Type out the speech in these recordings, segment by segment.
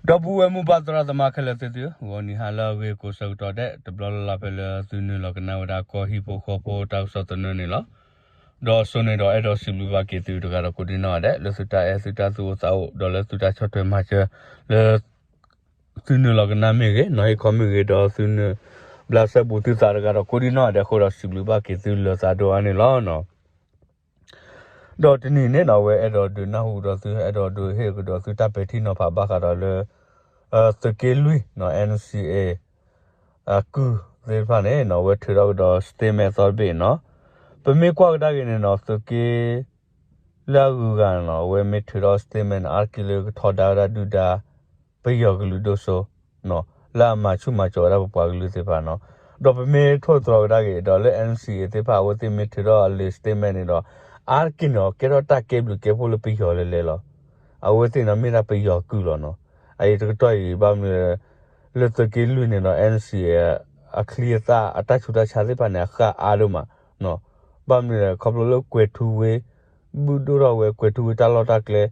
ဒီပုၢ်ဝဲၢ်မိၢ်ပၢ်သရၣ်သမါခဲလၢာ်သ့ၣ်သုဧၢ, ဂီၤနံၤဟါလၢအဂ့ၤကိးဆၢကတီၢ်ဒဲး တဘျီလၢ်လၢ်ဖဲလၢသုနုာ်လီၤကနၣ်ဝဲဒၣ်ကီၢ်ဟံၣ်ဖိဃီဖိတၢ်ကစီၣ်သနၢၣ်န့ၣ်လီၤ. ဒီးစိန့ၣ်ဒီးအဲၣ်ဒိးစံးဘျုးဘၣ်က့ၤသုတဂၤဒီးကိးဒံနီၢ်ဂၤဒဲး လၢသုတၢ်အဲၣ်သုတၢ်သူၣ်အိၣ်သးအိၣ် ဒီးလၢသုတၢ်ဆီၣ်ထွဲမၤစၢၤ လၢ သုနုာ်လီၤကနၣ်မ့ၢ်ဂ့ၤ, နီၤဟ့ၣ်ခီမ့ၢ်ဂ့ၤ, ဒီးသုနုာ်ဘျးစဲဘူးသုသးတဂၤဒီးကိးဒံနီၢ်ဂၤဒဲးအဃိဒီး စံးဘျုးဘၣ်က့ၤသုလၢသးဒိၣ်အါန့ၣ်လီၤ. ဒီးတနံၤန့ၣ်နီၤ အဝဲအဲၣ်ဒိးဒုးနၢ်ဟူဒီးသု အဲၣ်ဒိးဒုးဟ့ၣ်ကဒီးသုတၢ်ပဲာ်ထံနီၤဖးဘၣ်ဃးဒီးလၢ သုးက့လွံၢ်နီၤ NCA အကုၢ်သ့ၣ်တဖၣ်န့ၣ်နီၤ အဝဲထုးထီၣ်ကဒီး statement အသီတဘ့ၣ်နီၤ. ပမ့ၢ်ကွၢ်ကဒါက့ၤန့ၣ်နီၤ သုးက့ လၢအဂုၤအဂၤန့ၣ်နီၤ အဝဲမ့ၢ်ထုးထီၣ် statement န့ၣ် အါတက့ၢ်လၢကထီဒါဝဲဒၣ်ဒုၣ်ဒါ ပယီၤကလုာ်ဒိၣ်စိ လၢအမၤဆူၣ်မၤစိးဝဲဒၣ်ပပှၤကလုာ်သ့ၣ်တဖၣ်နီၤ. ဒီးပမ့ၢ်ထိၣ်သတြီၤကဒါက့ၤ ဒီးလၢ NCA သ့ၣ်တဖၣ် အဝဲသ့ၣ်မ့ၢ်ထုးထီၣ်အလံာ် statement န့ၣ်ဒီး အါတက့ၢ်န့ၣ် ကဲထီၣ်တၢ်ကဲဘျုးကဲဖှိၣ်လၢပယီၤလဲၤလဲၤလီၤ. အဝဲသ့ၣ်န့ၣ်မ့ၢ်ဒၣ်ပယီၤကုၢ်လီၤနီၤ. အအံၤတကတီၢ်အံၤ ဘၣ်မနုၤလဲၣ် လၢသုးက့လွံၢ်န့ၣ်ဒီး NCA အချံအသၣ်အတၢ်ဆူးတၢ်ဆါသ့ၣ်တဖၣ်န့ၣ် အဃၣ်အါဒိၣ်မး ဘၣ်မနုၤလဲၣ် ခီဖျိလၢကွဲၤထူဝ့ ဘုၣ်ဒိၣ်ထီၣ်ဝဲကွဲၤထူဝ့တၢ်လီၢ်တၢ်ကျဲ,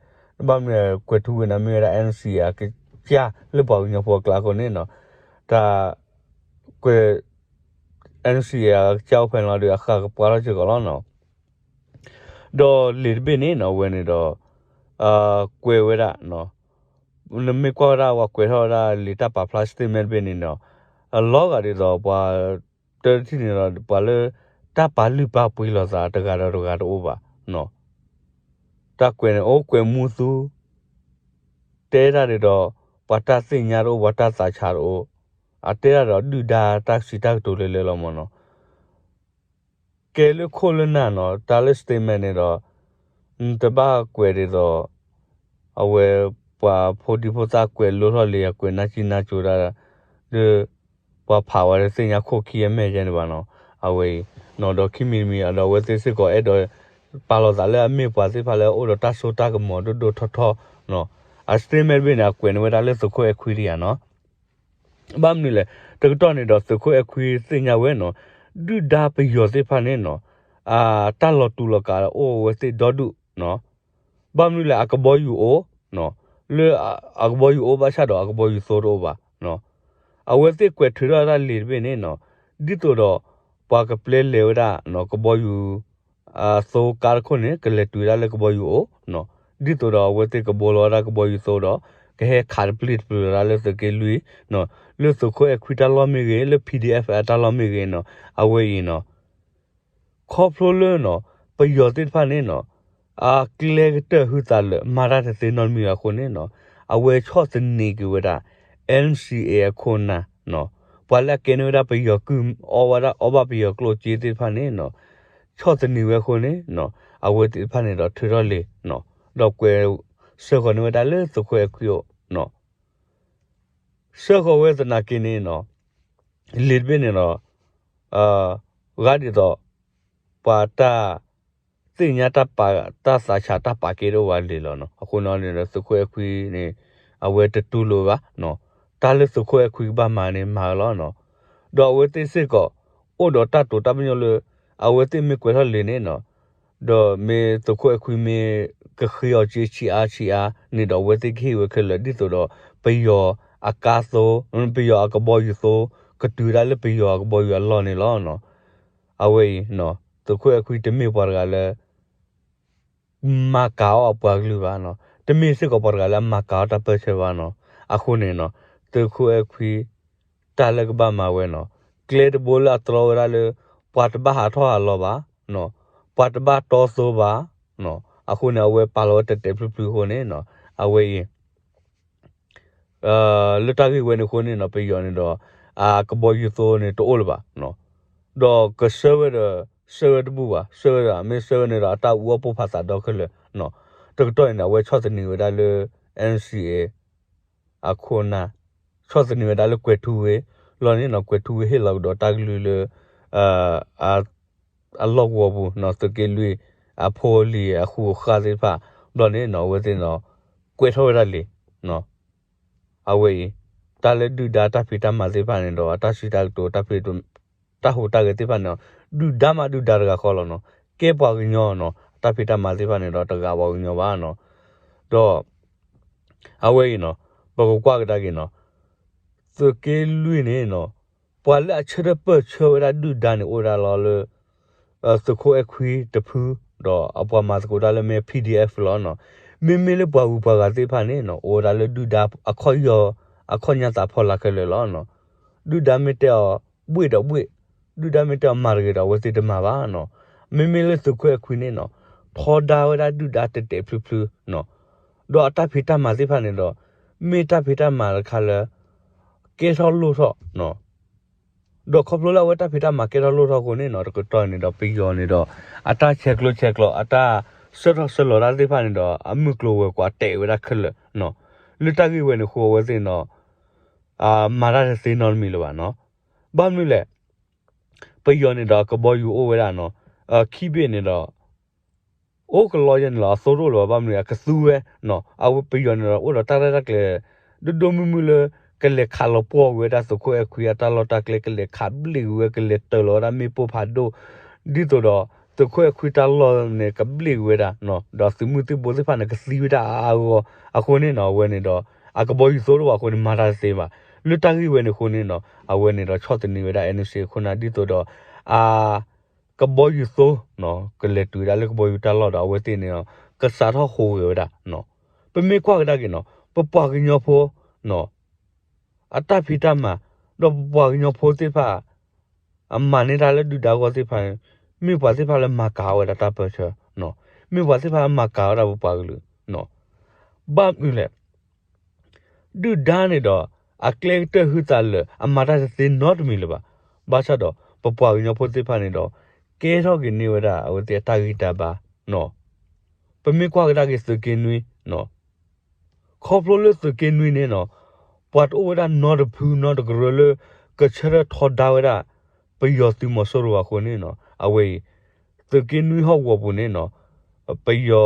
ဘၣ်မနုၤလဲၣ် ကွဲၤထူဝ့န့ၣ်မ့ၢ်ဝဲဒၣ် NCA အကစၢ်လၢပှၤကညီဖိအကျါအဃိန့ၣ်နီၤ, တၢ် ကွဲၤ NCA အကစၢ်အိၣ်ဖဲန့ၣ်လီၤဒီး အဃၣ်ကပှၢ်ထီၣ်စ့ၢ်ကီးလီၤနီၤ. ဒီးလံာ်တဘ့ၣ်န့ၣ်နီၤ အဝဲန့ၣ်ဒီး ကွဲးဝဲဒၣ် နမ့ၢ်ကွၢ်ဝဲဒၣ်ပှၤကွဲးထီၣ်ဝဲဒၣ်လံာ်တၢ်ပာ်ဖျါ statement တဘ့ၣ်န့ၣ်ဒီး အလီၤဂာ်ဒ်သိးပှၤ တထံၣ်န့ၣ်ဒီး ပှၤလၢ တၢ်ပာ်လုၢ်ပာ်ပှ့ၤလိာ်သးတဂၤဒီးတဂၤတအိၣ်ဘၣ်. တၢ်ကွဲးန့ၣ်အိၣ်ကွဲးမူသူ တဲတၢ်ဒ်သိး ပှၤတၢ်သ့ၣ်ညါတအိၣ် ပှၤတၢ်သးဆးတအိၣ်, အတဲတၢ်ဒီးဒုၣ်ဒါတၢ်စံးတၢ်ကတိၤလဲၤလဲၤလီၤမးနီၤ. ကဲလၢခိၣ်လၢနၢ်နီၤ တၢ်လၢ statement န့ၣ်ဒီး နတဘၣ်ကွဲးဒ်သိး အဝဲ ပှၤဖိဒံဖိသၣ်ကွဲးလိထီၣ်လံ အကွဲးနါစံနါစိၤတၢ် ဒီး ပှၤဖးဝဲသ့ၣ်ညါခိၣ်ခံအမဲာ်ယဲန့ၣ်ဘၣ်နီၤ. အဝဲအံၤ ဒီးခံမံၤတမံၤ ဒီးအဝဲသ့ၣ်စ့ၢ်ကီးအဲၣ်ဒိး ပာ်လီၤသးလၢအမ့ၢ်ပှၤသ့ၣ်တဖၣ်လၢအအိၣ်ဒီးတၢ်စိတၢ်ကမီၤဒိၣ်ဒိၣ်ထီထီ အ statement တဘ့ၣ်န့ၣ် အကွဲးန့ၢ်ဝဲဒၣ်လၢသုးခိၣ်အဲၣ်ခွံတယၤနီၤ. ဘၣ်မနုၤလဲၣ် တကတီၢ်န့ၣ်ဒီး သုးခိၣ်အဲၣ်ခွံသ့ၣ်ညါဝဲနီၤ ဒုၣ်ဒါပယီၤသ့ၣ်တဖၣ်န့ၣ်နီၤ အတၢ်လီၤတူာ်လီၤကာ်အိၣ်ဝဲသ့ၣ်ဒီဒူၣ် ဘၣ်မနုၤလဲၣ် အကဘီယူၤအိၣ် လၢအကဘီယူၤအိၣ်ဘၣ်ဆၣ်ဒီးအကဘီယူၤသိတအိၣ်ဘၣ်. အဝဲသ့ၣ်ကွဲးထုးထီၣ်ဝဲဒၣ်လံာ်တဘ့ၣ်န့ၣ်နီၤ ဒ်သိးဒီး ပှၤကပျဲလဲၤဝဲဒၣ် ကဘီယူၤ အသိကါတခိၣ်န့ၣ် ကလဲၤတုၤဝဲဒၣ်လၢကဘီယူၤအိၣ် ဒ်သိးဒီးအဝဲသ့ၣ်ကဘိလီၤဝဲဒၣ်ကဘီယူၤသိဒီး ကဟဲခးတပျ့ၤတပျုၤဝဲဒၣ်လၢသုးက့လွံၢ် လၢသုးခိၣ်အဲၣ်ခွံတၢ်လီၢ်မ့ၢ်ဂ့ၤ လၢ PDF အတၢ်လီၢ်မ့ၢ်ဂ့ၤနီၤ အဝဲအံၤနီၤ ခီဖျိလၢနီၤ ပယီၤသ့ၣ်တဖၣ်န့ၣ်နီၤ အကျဲကတၢၢ်ဟုသးလၢာ် မၤတၢ်တသ့နီတမံၤအဃိန့ၣ်နီၤ အဝဲဆီၣ်သနံးက့ၤဝဲဒၣ် NCA အခိၣ်အနၢ် ပှၤလၢအကဲန့ၢ်ဝဲဒၣ်ပယီၤကုၢ် အီဝဲဒၣ်အီဘၣ်ပယီၤကျိၣ်စ့သ့ၣ်တဖၣ်န့ၣ်နီၤ ဆီၣ်သနံးဝဲအဃိန့ၣ်နီၤ အဝဲသ့ၣ်တဖၣ်န့ၣ်ဒီးထုးထီၣ်လံာ် ဒီးကွဲးစၢဃီၤန့ၢ်ဝဲဒၣ်လၢသုးခိၣ်အဲၣ်ခွံအိၣ် စၢဃီၤဝဲသနာ်က့န့ၣ်နီၤ လံာ်တဘ့ၣ်န့ၣ်ဒီး ဂၤဒ်သိး ပှၤတၢ်သ့ၣ်ညါတၢ်ပာ် တၢ်သးဆးတၢ်ပာ်ကဲတအိၣ်ဝဲလံာ်လီၤနီၤ. အဃိန့ၣ်န့ၣ်ဒီး သုးခိၣ်အဲၣ်ခွံန့ၣ် အဝဲတတူၢ်လိာ်ဘၣ်နီၤ. တၢ်လၢသုးခိၣ်အဲၣ်ခွံကဘၣ်မၤန့ၣ် မၤဝဲလီၤနီၤ. ဒီးအဝဲသ့ၣ်စ့ၢ်ကီး အိၣ်ဒီးတၢ်တိာ်တၢ်ပညိၣ်လၢ အဝဲသ့ၣ်မ့ၢ်ကွဲးထီၣ်လံာ်န့ၣ်နီၤ ဒီးမ့ၢ်သုးခိၣ်အဲၣ်ခွံမ့ၢ်ကဃ့အီၤက့ဆံးအါဆံးအါန့ၣ်ဒီး အဝဲသ့ၣ်ကဟ့ၣ်ဝဲခဲလၢာ် ဒ်သိးဒီး ပယီၤအကါသိ ပယီၤအကဘီယူၤသိ ကတုၤဝဲဒၣ်လၢပယီၤအကဘီယူၤအလီၢ်န့ၣ်လီၤနီၤ. အဝဲအံၤ သုးခိၣ်အဲၣ်ခွံတမ့ၢ်ပှၤတဂၤလၢ မၤကၤအီၣ်အပှၤကလုာ်ဘၣ်နီၤ. တမ့ၢ်စ့ၢ်ကီးပှၤတဂၤလၢအမၤကၤအီၣ်တၢ်ပၢၢ်ဆၢဘၣ်နီၤ. အဃိန့ၣ်နီၤ သုးခိၣ်အဲၣ်ခွံ တၢ်လၢကဘၣ်မၤဝဲနီၤ ကျဲတဘိလၢအတြီဝဲဒၣ်လၢ ပှၤတဘၣ်ဟးထီၣ်ဟးလီၤဘၣ်, ပှၤတဘၣ်တီသိဘၣ်, အဃိန့ၣ် အဝဲပာ်လီၤဝဲတဲာ်တဲာ်ဖျုးဖျုးအဃိန့ၣ်နီၤ အဝဲအံၤ လၢတၢ်ဂ့ၢ်ဝဲန့ၣ်အဃိန့ၣ်နီၤ ပယီၤန့ၣ်ဒီး အကဘီယူၤသိန့ၣ်တအိၣ်လၢၤဘၣ်. ဒီးကဆှၢဝဲဒီး ဆှၢဝဲတဘူၣ်ဘၣ်, ဆှၢဝဲဒီး မ့ၢ်ဆှၢဝဲန့ၣ်ဒီး အတၢ်အူအီၣ်ပိၢ်ဖးသးဒီခဲလၢာ်နီၤ. တကတီၢ်အံၤန့ၣ် အဝဲဆီၣ်သနံးဝဲဒၣ်လၢ NCA အခိၣ်အနၢ် ဆီၣ်သနံးဝဲဒၣ်လၢကွဲၤထူဝ့လီၤန့ၣ်နီၤ. ကွဲၤထူဝ့ဟ့ၣ်လီၤကဒီးတၢ်ကလုၢ်လၢ အလီၢ်ကဝီၤပူၤနီၤ သုးက့လွံၢ် အဖိအလံၤအဃူအဃာ်သ့ၣ်တဖၣ် ဘျီန့ၣ်နီၤ အဝဲသ့ၣ်နီၤ ကွဲးထီၣ်ဝဲဒၣ်လံာ် အဝဲအံၤ တၢ်လၢဒုၣ်ဒါတၢ်ဖံးတၢ်မၤသ့ၣ်တဖၣ်န့ၣ်ဒီး အတၢ်စံးတၢ်ကတိၤ တၢ်ဟူးတၢ်ဂဲၤသ့ၣ်တဖၣ်န့ၣ် ဒုၣ်ဒါမးဒုၣ်ဒါတဂၤဃီလီၤနီၤ. ကဲပှၤကညီနီၤ အတၢ်ဖံးတၢ်မၤသ့ၣ်တဖၣ်န့ၣ်ဒီး တဂၤပှၤကညီဘၣ်နီၤ. ဒီး အဝဲအံၤနီၤ ပကကွၢ်ကဒါက့ၤနီၤ, သုးက့လွံၢ်န့ၣ်နီၤ, ပှၤလၢအဆၢထၢၣ်ပၢၢ်ဆၢဝဲဒၣ်ဒုၣ်ဒါန့ၣ် အိၣ်ဝဲဒၣ်လီၤလၢ သုးခိၣ်အဲၣ်ခွံတဖု, ဒီးအပှၤမၤသကိးတၢ်လၢမ့ၢ် P D F လီၤနီၤ. မ့မ့ၢ်လၢပှၤဂုၤပှၤဂၤသ့ၣ်တဖၣ်န့ၣ်နီၤ, အိၣ်ဝဲဒၣ်လၢဒုၣ်ဒါအခီၣ်ယီၢ် အခီၣ်ညါသးဖီလာ်ခဲလၢာ်လီၤနီၤ. ဒုၣ်ဒါမ့ၢ်တဲအီၤ ဘှ့ၣ်ဒီးဘှ့ၣ်, ဒုၣ်ဒါမ့ၢ်တဲအီၤမၤတဂ့ၤဒီး အဝဲသ့ၣ်တမၤဘၣ်နီၤ. မ့မ့ၢ်လၢသုးခိၣ်အဲၣ်ခွံန့ၣ်နီၤ, ထီဒါဝဲဒၣ်ဒုၣ်ဒါတဲာ်တဲာ်ဖျုးဖျုးနီၤ. ဒီးအတၢ်ဖံးတၢ်မၤသ့ၣ်တဖၣ်န့ၣ်ဒီး မ့ၢ်တၢ်ဖံးတၢ်မၤတခါလၢ ကဲထီၣ်လိၣ်ထီၣ်နီၤ. ဒီးခီဖျိလၢအဝဲတၢ်ဖံးတၢ်မၤကဲထီၣ်လိၣ်ထီၣ်အဃိန့ၣ်နီၤ, တကတီၢ်န့ၣ်ဒီးပယီၤန့ၣ်ဒီး အတၢ်ဆဲးကျိးဆဲးကျိး အတၢ်ဆှၢထီၣ်ဆှၢလီၤတၢ်သ့ၣ်တဖၣ်န့ၣ်ဒီး အမုၢ်ကျိၤဝဲၤကွာ်တဲာ်ဝဲဒၣ်ခဲလၢာ်နီၤ. လၢတၢ်ဂ့ၢ်ဝဲန့ၣ်အဃိ အဝဲသ့ၣ်န့ၣ်ဒီး မၤတၢ်တသ့နီတမံၤလၢၤဘၣ်နီၤ. ဘၣ်မနုၤလဲၣ်, ပယီၤန့ၣ်ဒီးကဘီယူၤအိၣ်ဝဲဒၣ်နီၤ, ခံဘ့ၣ်န့ၣ်ဒီး အိၣ်ကလီယဲန့ၣ်လီၤ, အသိတအိၣ်လၢၤဘၣ်, ဘၣ်မနုၤအကသူဝဲနီၤ. အဝဲပယီၤန့ၣ်ဒီး အိၣ်ဒီးတၢ်ရဲၣ်တၢ်ကျဲၤ ဒိၣ်ဒိၣ်မုၢ်မုၢ်လၢ ကလဲၤခးလီၤပှီၢ်ကွံာ်ဝဲဒၣ်သုးခိၣ်အဲၣ်ခွံအတၢ်လီၢ်တၢ်ကျဲ, ကလဲၤခးဘျ့ၣ်ကွံာ်ဝဲ, ကလဲၤတၢၤလီၤဝဲဒၣ်မ့ၣ်ပိၢ်ဖးဒိၣ်, ဒ်သိးဒီး သုးခိၣ်အဲၣ်ခွံတၢ်လီၢ်န့ၣ် ကဘျ့ၣ်ကွံာ်ဝဲဒၣ်, ဒီးသုးမုၢ်သံၣ်ဘိသ့ၣ်တဖၣ်န့ၣ် ကသံဝဲဒၣ်အါအါဂီၢ်ဂီၢ်အဃိန့ၣ်နီၤ, အဝဲန့ၣ်ဒီး အကဘီယူၤသိတအိၣ်ဘၣ်အဃိန့ၣ် မၤတၢ်တသ့ဘၣ်. လၢတၢ်ဂ့ၢ်ဝဲန့ၣ်အဃိန့ၣ်နီၤ, အဝဲန့ၣ်ဒီးဆီၣ်သနံးဝဲဒၣ် NCA အခိၣ်အနၢ် ဒ်သိးဒီး အ ကဘီယူၤသိ ကလဲၤတုၤဝဲဒၣ်လၢကဘီယူၤတၢ်လီၢ်ဒီး အဝဲသ့ၣ်န့ၣ် ကစးထီၣ်ဟူးဂဲၤဝဲဒၣ်. ပမ့ၢ်ကွၢ်ကဒါက့ၤနီၤ, ပပှၤကညီဖိ အတၢ်ဖံးတၢ်မၤ, ဒီးပပှၤကညီဖိသ့ၣ်တဖၣ် အမၤန့ၢ်တၢ်လၢဒုၣ်ဒါအဂီၢ်သ့ၣ်တဖၣ်, မ့ၢ်ပှၤသ့ၣ်တဖၣ်လၢမၤကၤဝဲဒၣ်တၢ်ပၢဆှၢ, မ့ၢ်ပှၤသ့ၣ်တဖၣ်လၢမၤကၤဝဲဒၣ်ပပှၤကလုာ်. ဘၣ်မနုၤလဲၣ် ဒုၣ်ဒါန့ၣ်ဒီး အကျဲကတၢၢ်ဟုသးလၢာ် အမၤတၢ်တသ့နီတမံၤလၢၤဘၣ်. ဘၣ်ဆၣ်ဒီး ပပှၤကညီဖိသ့ၣ်တဖၣ်န့ၣ်ဒီး ကဲထီၣ်က့ၤန့ၢ်ဝဲဒၣ်အဝဲသ့ၣ်အတၢ်ဂံၢ်တၢ်ဘါ. ပမ့ၢ်ကွၢ်ကဒါက့ၤသုးက့နွံ, ခီဖျိလၢသုးက့နွံန့ၣ်နီၤ, ပှၤတအိၣ်ဝဲဒၣ်နီတဖုနီတကရၢလၢ ကဆၢထၢၣ်ထီဒါဝဲဒၣ် ပယီၤသုးမီၤစိရိၤအဃိန့ၣ်နီၤ, အဝဲအံၤ သုးက့နွံဟီၣ်ကဝီၤပူၤန့ၣ်နီၤ, ပယီၤ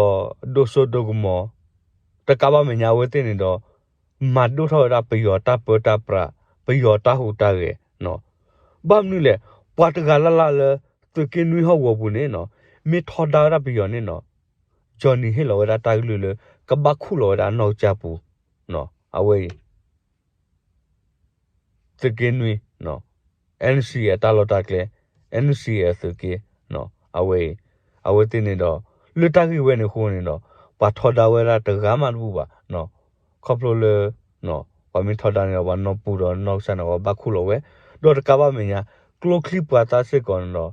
ဒိၣ်စိဒိၣ်ကမီၤ တကးဘၣ်မဲာ်ညါအဝဲသ့ၣ်န့ၣ်ဒီး မၤဒိၣ်ထီၣ်ဝဲဒၣ်ပယီၤတၢ်ပၢတၢ်ပြး, ပယီၤတၢ်ဟူးတၢ်ဂဲၤ. ဘၣ်မနုၤလဲၣ်, ပှၤတဂၤလၢ်လၢ်လၢ သုးက့နွံဟီၣ်ကဝီၤပူၤန့ၣ်နီၤ, မ့ၢ်ထီဒါဝဲဒၣ်ပယီၤန့ၣ်နီၤ, Johnny ဟ့ၣ်လီၤဝဲဒၣ်တၢ်ကလုၢ်လၢ ကဘၣ်ခူၣ်လီၤဝဲဒၣ်အနီၢ်ကစၢ်ပူၤ, အဝဲအံၤ သုးက့နွံ NCA အတၢ်လီၢ်တၢ်ကျဲ, NCA အသုးက့, အဝဲအံၤ အဝဲသ့ၣ်န့ၣ်ဒီး လၢတၢ်ဂ့ၢ်ဝဲန့ၣ်အဃိန့ၣ်ဒီး ပှၤထီဒါဝဲဒၣ်တဂၤမးတဘူၣ်ဘၣ်. ခီဖျိလၢ ပှၤမ့ၢ်ထီဒါန့ၣ်ဒီး ပှၤနီၢ်ပူၤဒီးနီၢ်ကစၢ်န့ၣ် ပှၤဘၣ်ခူၣ်လီၤဝဲ, ဒီးတကးဘၣ်မဲာ်ညါ ကျိချံပှၤသးစ့ၢ်ကီးန့ၣ်